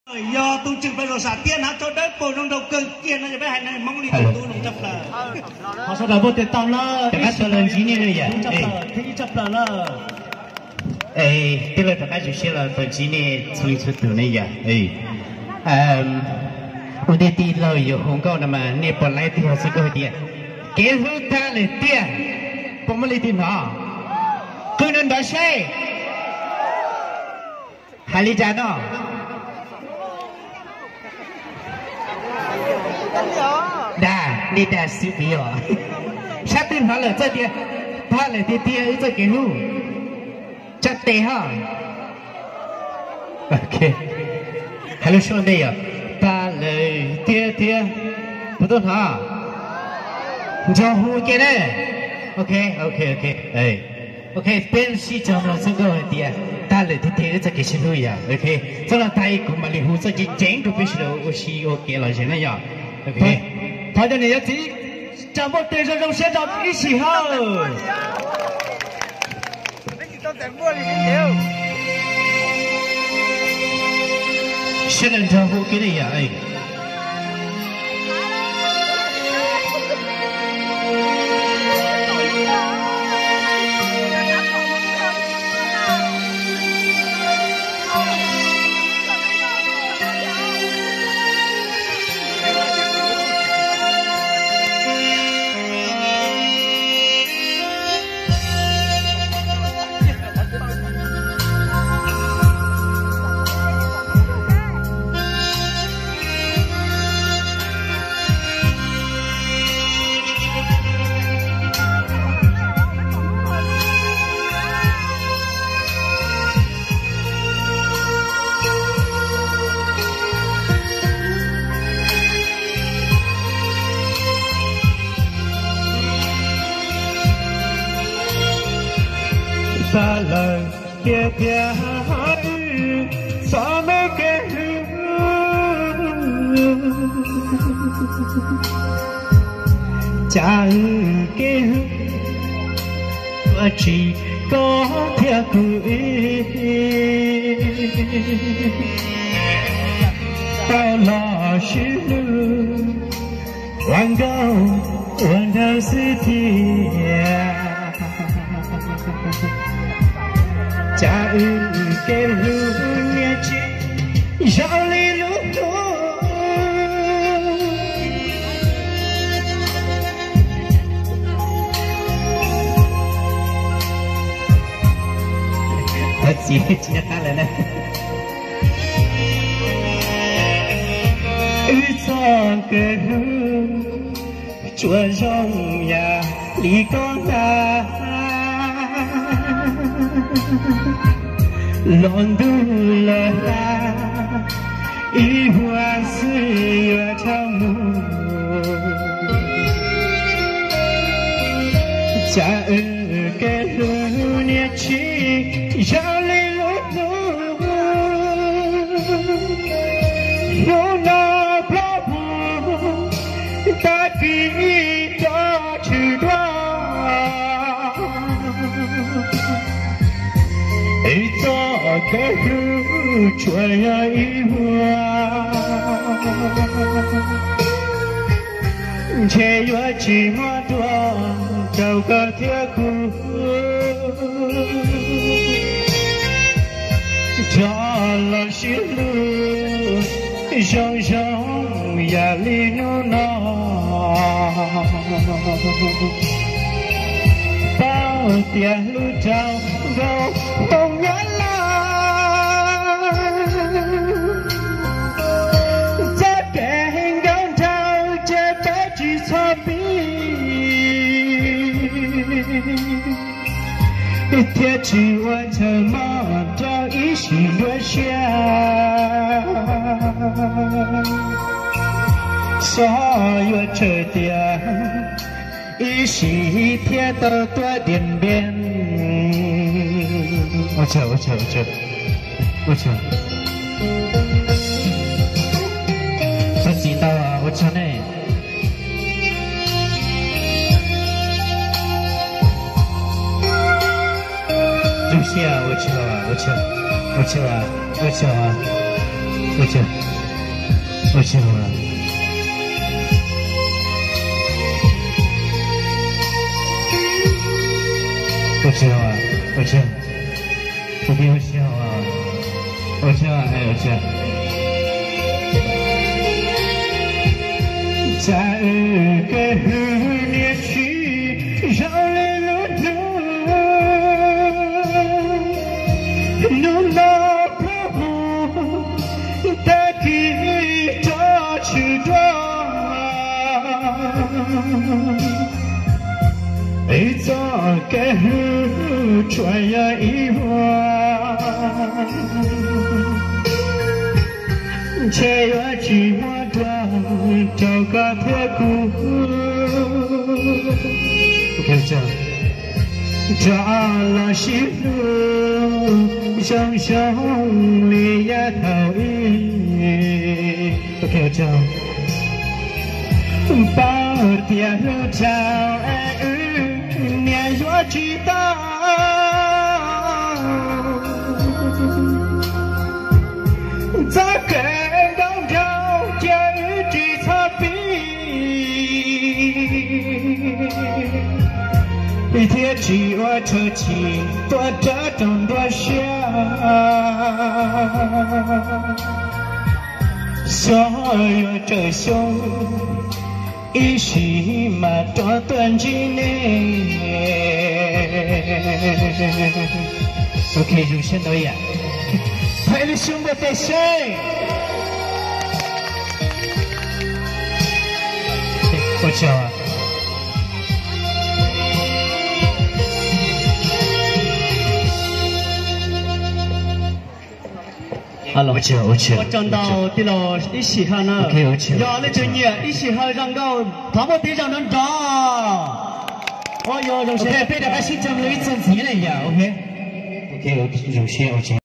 Yog tus tswv peb zoo sam thiab hnav tsho dawb paug zoo nraug kawg kiag no yog peb hais neeg Hmoob li tus tub zoo tshaj plaws. Ho sawv daws npuaj tes taug na, rov qab tuaj los ntsib nej na yom. Ib tsoom plaws na. Tij laug rov qab zoo siab los tau ntsib nej txhua leej txhua tus ne yom. Ua ntej tij laug yuav hu nkauj no mas nej puas laib tij laug txoj nkauj hais tias kev hlub tag lawm tiag, puas muaj leej twg hnov? Qw nrov nrov saib. Hais li cas no? Dag, nej dag xwb tiag os. Sab twg hnov lawm txawj tias tag lawm tiag tiag wb txoj kev hlub. Tsa tes ho. Hais lus suav ntej yom, tag lawm tiag tiag. Puas tuaj hnov? Nrog hu ke na. Ok, ok, ok. Ok, peb sib cog nrog txoj nkauj hais tias tag lawm tiag tiag wb txoj kev sib hlub yom. Ok, txoj no tag ib kuv mam li hu txoj ceev ceev rau peb sawv daws ua si ua kev lom zem na yom. Ok, thov cov niam cov txiv tsa npuaj tes zoo zoo siab rau ib sim hawm. Sawv daws nrog hu ke na yom. Tag lawm tiag tiag, wb txoj me kev hlub, cas wb kev hlub ua tsis koj thiab kuv ib. Tau los sib hlub ua nkauj ua nraug xwb thiab, cas wb kev hlub niaj tsis zoo li lub hnub. Thov txim tsis nco qab lawm na. Wb txoj kev hlub tsuas zoo yam li koj ntag. Los ntuj los hla, ib vuag xwb yuav tshaj mus. Cas wb kev hlub niaj tsis zoo li lub hnub. Hnub no plaub hau, tag kis rov tshwm duag. Wb txoj kev hlub tsuas yog ib vuag, ntshe yuav tsis muaj dua rau koj thiab kuv. Rov los sib hlub zoo zoo yam li hnub no. Paub tias hlub rau nkauj Hmoob Nyab Laj, txoj kev nkauj nraug ces peb tsis txhob pib, thiaj tsis ua chaw mob rau ib sim nruab siab. Xyov yuav tsawg tiam ib sim thiaj tau tuaj Điện Biên. Ua tsaug, ua tsaug, ua tsaug. Txhob txim ntau, ua tsaug nej. Zoo siab, ua tsaug, ua tsaug, ua tsaug, ua tsaug. Ua tsaug, ua tsaug, ua tsaug, ua tsaug, ua tsaug, ua tsaug, ua tsaug, ua tsaug. Tsam wb kev hwm niam tsis zoo li lub hnub, hnub no peb mus tag kis rov tshwm dua. Wb txoj kev hwm tsuas yog ib vuag, ntshe yuav tsis muaj dua rau koj thiab kuv. Rov los sib hlub zoo zoo li yav thaum ub. Paub tias hlub tshaj es wb niam yuav tsis tau. Txoj kev ntaub nrau cia wb tsis txhob pib, thiab tsis ua rhawv chim tuaj rawv rau nruab siab. Xyov yuav tsawg xyoo ib sim mas rov tuaj ntsib nej. Ok, zoo siab ntau ib yam. Thov ib lub xyoos npuaj tes seb. Ua tsaug, ua tsaug, ua tsaug ntau tij laug Ib Sim Hawj na. Yog leej twg nyiam Ib Sim Hawj zoo nkauj thov muaj tib zoo nrov nrov. Ua yog zoo siab peb rov qab sib koom li ib txog ntxiv na yom. Ok, zoo siab, ua tsaug.